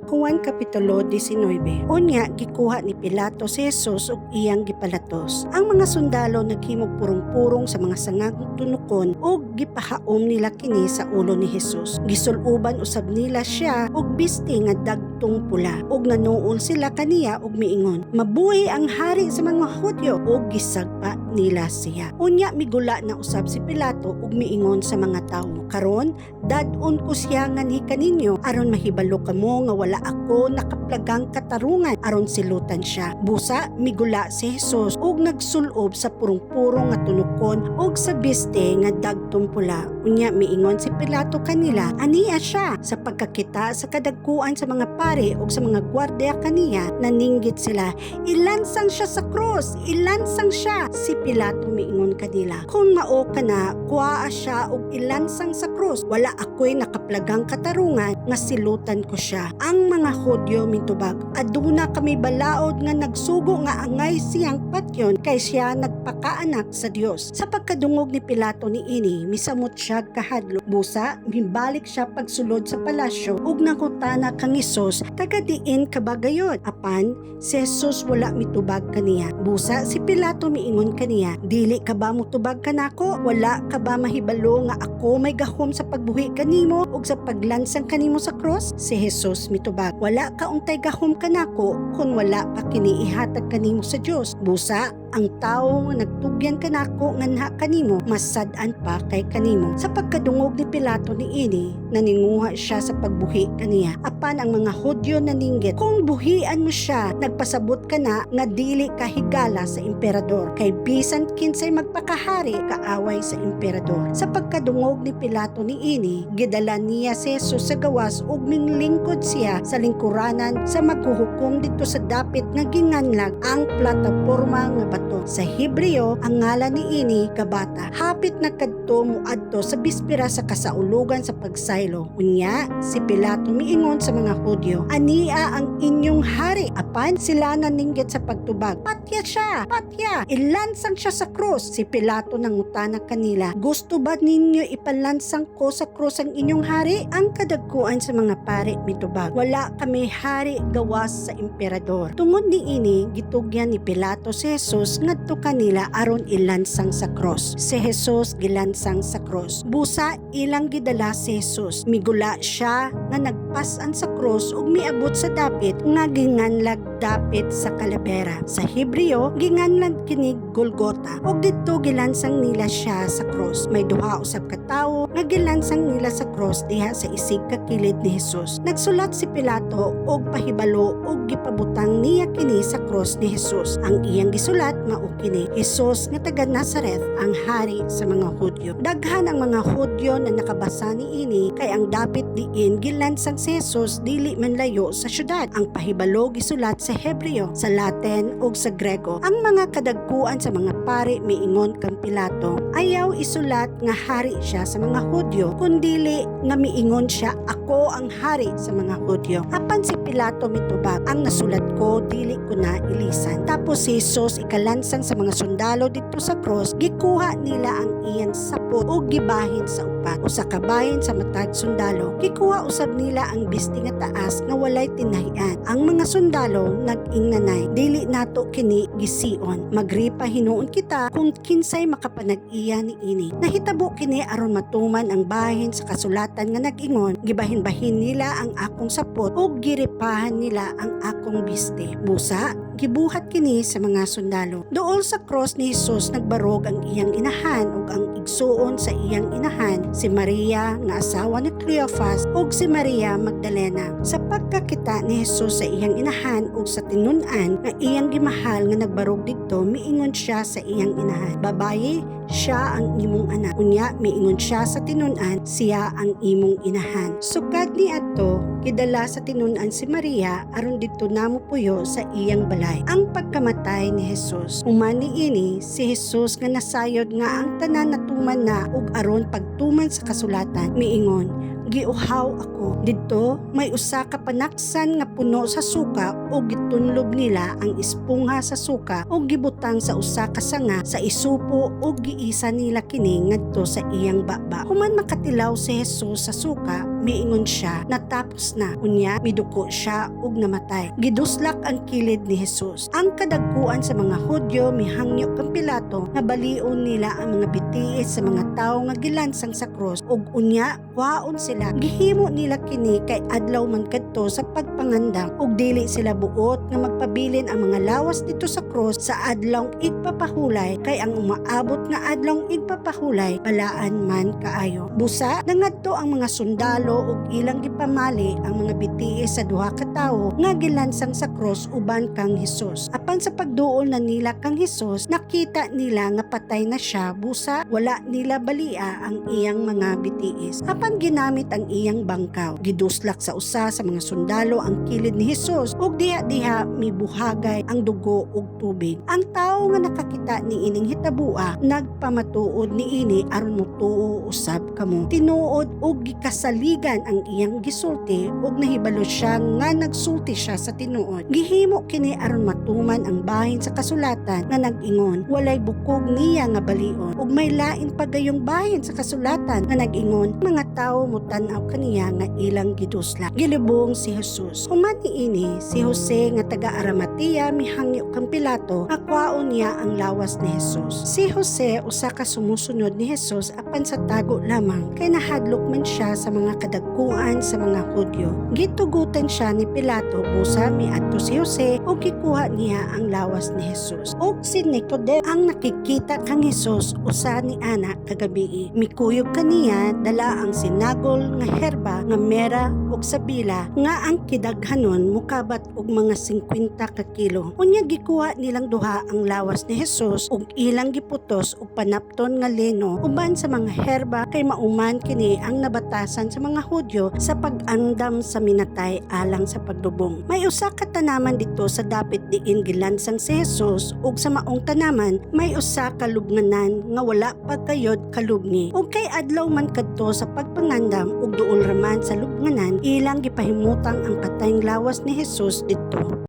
Juan Kapitulo 19. Unya gikuha ni Pilato si Jesus ug iyang gipalatos. Ang mga sundalo naghimog purong-purong sa mga sangang tunukon ug gipahaom nila kini sa ulo ni Jesus. Gisul-uban usab nila siya og biste nga dagtong pula ug nanuol sila kaniya ug miingon, "Mabuhi ang hari sa mga Hudyo," ug gisagpa nila siya. Unya migula na usab si Pilato ug miingon sa mga tawo, "Karon dad-on ko siya nganhi kaninyo aron mahibalo kamo nga wala ako nakaplagang katarungan aron silutan siya." Busa migula si Jesus ug nagsulob sa purong-purong nga tunukon ug sa biste nga dagtong pula. Unya miingon si Pilato kanila, "Ania siya." Sa pagkakita sa kadagkuan sa mga pari ug sa mga gwardiya kaniya, naninggit sila, "Ilansang siya sa krus! Ilansang siya!" Si Pilato miingon kanila, "Kung mao kana, kuhaa siya ug ilansang sa krus. Wala ako'y nakaplagang katarungan nga silutan ko siya." Ang mga Hudyo mitubag, "Aduna kami balaod nga nagsugo nga angay siyang patyon kay siya nagpakaanak sa Dios." Sa pagkadungog ni Pilato niini, misamot siya kahadlok. Busa, mibalik siya pagsulod sa palasyo ug nangutana kang Hesus, "Taga diin ka ba gayod?" Apan si Jesus wala mitubag kaniya. Busa si Pilato miingon kaniya, "Dili ka ba mutubag kanako? Wala ka ba mahibalo nga ako may gahom sa pagbuhi kanimo ug sa paglansang kanimo sa krus?" Si Jesus mitubag, "Wala ka untay gahom kanako kung wala pa kini ihatag kanimo sa Dios. Busa ang tawo nga nagtugyan kanako nganha kanimo, mas sad-an pa kay kanimo." Sa pagkadungog ni Pilato niini, naninguha siya sa pagbuhi kaniya. Apan ang mga Hudyo naninggit, "Kung buhian mo siya, nagpasabot ka na nga dili ka higala sa emperador. Kay bisan kinsay magpakahari, kaaway sa emperador." Sa pagkadungog ni Pilato niini, gidala niya si Jesus sa gawas ug minglingkod siya sa lingkuranan sa maghuhukom didto sa dapit nga ginganlag ang Plataporma nga Bato. Sa Hebreo, ang ngalan niini Gabata. Hapit na kadto moadto sa bispera sa kasaulugan sa pagsaylo. Unya, si Pilato miingon sa mga Hudyo, "Ania ang inyong hari." Apan sila naninggit sa pagtubag, "Patya siya! Patya! Ilansang siya sa krus!" Si Pilato nangutana kanila, "Gusto ba ninyo ipalansang ko sa krus ang inyong hari?" Ang kadagkuan sa mga pari mitubag, "Wala kami hari gawas sa emperador." Tungod niini, gitugyan ni Pilato si Jesus ngadto kanila aron ilansang sa krus. Si Jesus gilansang sa krus. Busa ilang gidala si Jesus. Migula siya nga nagpas-an sa krus ug miabot sa dapit nga ginganlag Dapit sa Kalabera. Sa Hebreo, ginganlag kini Golgota. Ug didto gilansang nila siya sa krus. May duha usab ka tawo nga gilansang nila sa krus diha sa isig ka kilid ni Jesus. Nagsulat si Pilato og pahibalo ug gipabutang niya kini sa krus ni Jesus. Ang iyang gisulat mao kini: "Jesus nga taga Nazareth, ang hari sa mga Hudyo." Daghan ang mga Hudyo na nakabasa niini kay ang dapit diin gilansang si Jesus dili man layo sa syudad. Ang pahibalo gisulat sa Hebreo, sa Latin ug sa Grego. Ang mga kadagkuan sa mga pari miingon kang Pilato, "Ayaw isulat nga hari siya sa mga Hudyo, kundili nga miingon siya, 'Ako ang hari sa mga Hudyo.'" Apan si Pilato mitubag, "Ang nasulat ko, dili ko na ilisan." Tapos si Jesus ikalansang sa mga sundalo didto sa krus, gikuha nila ang iyang sapot ug gibahin sa upat, usa ka bahin sa matag sundalo. Gikuha usab nila ang biste nga taas nga walay tinahian. Ang mga sundalo nag-ingnanay, "Dili nato kini gision. Magripa hinuon kita kung kinsay makapanag-iya niini." Nahitabo kini aron matuman ang bahin sa kasulatan nga nag-ingon, "Gibahin-bahin nila ang akong sapot ug giripahan nila ang akong biste." Busa gibuhat kini sa mga sundalo. Duol sa cross ni Jesus nagbarog ang iyang inahan ug ang igsuon sa iyang inahan, si Maria nga asawa ni Cleophas ug si Maria Magdalena. Sa pagkakita ni Jesus sa iyang inahan ug sa tinun-an nga iyang gimahal nga nagbarog didto, miingon siya sa iyang inahan, "Babayi, siya ang imong anak." Unya miingon siya sa tinun-an, "Siya ang imong inahan." Sukad niadto, gidala sa tinun-an si Maria aron didto na mopuyo sa iyang balay. Ang pagkamatay ni Jesus. Human niini, si Jesus nga nasayod nga ang tanan natuman na ug aron pagtuman sa kasulatan, miingon, Giuhaw ako." Didto may usa ka panaksan nga puno sa suka ug gitunlob nila ang espongha sa suka ug gibutang sa usa ka sanga sa isupo ug giisa nila kini ngadto sa iyang baba. Human makatilaw si Jesus sa suka, miingon siya, "Natapos na." Unya miduko siya ug namatay. Giduslak ang kilid ni Jesus. Ang kadagkuan sa mga Hudyo mihangyo kang Pilato nga balion nila ang mga bitiis sa mga tawo nga gilansang sa krus ug unya kwaon sila. Gihimo nila kini kay adlaw man kadto sa pagpangandam ug dili sila buot nga magpabilin ang mga lawas didto sa krus sa Adlawng Igpapahulay, kay ang umaabot nga Adlawng Igpapahulay balaan man kaayo. Busa nangadto ang mga sundalo ug ilang gipamali ang mga bitiis sa duha ka tawo nga gilansang sa krus uban kang Hesus. Apan sa pagduol na nila kang Hesus, nakita nila nga patay na siya, busa wala nila balia ang iyang mga bitiis. Apan ginamit ang iyang bangkaw. Giduslak sa usa sa mga sundalo ang kilid ni Hesus ug diha-diha mibuhagay ang dugo ug tubig. Ang tawo nga nakakita ni ining hitabua nagpamatuod niini aron motuo usab kamo. Tinuod ug gikasaligan ang iyang gisulti ug nahibalo siya nga nagsulti siya sa tinuod. Gihimo kini aron matuman ang bahin sa kasulatan nga nag-ingon, "Walay bukog niya nga balion." Ug may lain pa gayong bahin sa kasulatan nga nag-ingon, "Mga tawo mutan-aw kaniya nga ilang giduslak." Gilubong si Jesus. Human niini, si Jose nga taga Arimatea mihangyo kang Pilato nga kwaon niya ang lawas ni Jesus. Si Jose usa ka sumusunod ni Jesus, apan sa tago lamang, kay nahadlok man siya sa mga kadagkuan sa mga Hudyo. Gitugutan siya ni Pilato, busa miadto si Jose ug gikuha niya ang lawas ni Jesus. Ug si Nicodemo ang nakikita kang Jesus usa ni ana kagabii. Mikuyog kaniya dala ang sinagol nga herba nga mera ug sabila nga ang kidaghanon mukabat og mga 50 ka kilo. Unya gikuha nilang duha ang lawas ni Jesus ug ilang giputos og panapton nga lino uban sa mga herba, kay mauman kini ang nabatasan sa mga Hudyo sa pag-andam sa minatay alang sa paglubong. May usa ka tanaman didto sa dapit diin gilansang si Jesus, ug sa maong tanaman may usa ka lubnganan nga wala pa kayod kalubngi. Ug kay adlaw man kadto sa pagpangandam ug duol raman sa lubnganan, ilang gipahimutang ang patayng lawas ni Jesus didto.